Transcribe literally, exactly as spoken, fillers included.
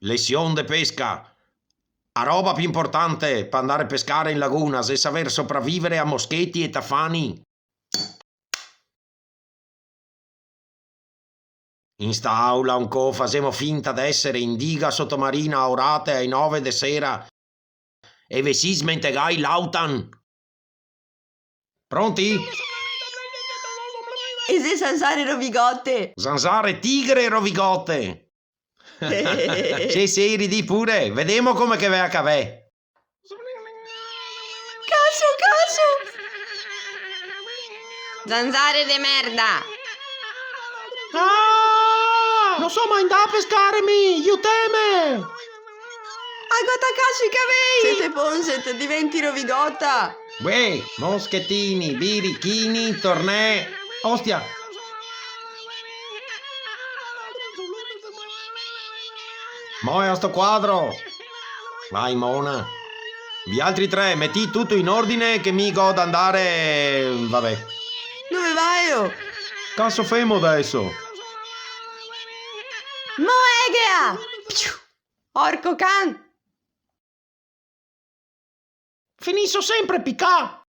Lesion de pesca. A roba pì inportante pa andare a pescare in laguna xe saver sopravivere a moscheti e tafani. In sta aula ancò fasemo finta d'esere in diga sotomarina a orate ae nove de sera e ve si smentegai l'autan. Pronti? E xe zanzare rovigote! Zanzare tigre rovigote! Sì, sì, ridi pure, vedemo come che ve a cavè. Caso, caso! Zanzare de merda! Ah! No so mai ndà a pescare mi, iuteme! A go tacà sui cavei! Se te ponze, te diventi rovigota! Uè, moschetini, birichini, tornè, ostia! Moe a sto quadro! Vai, mona! Vialtri tre, metì tuto in ordine che mi go da ndare, vabè. Dove vaeo? Caso femo deso? Moegea! Orco can! Finiso sempre picà!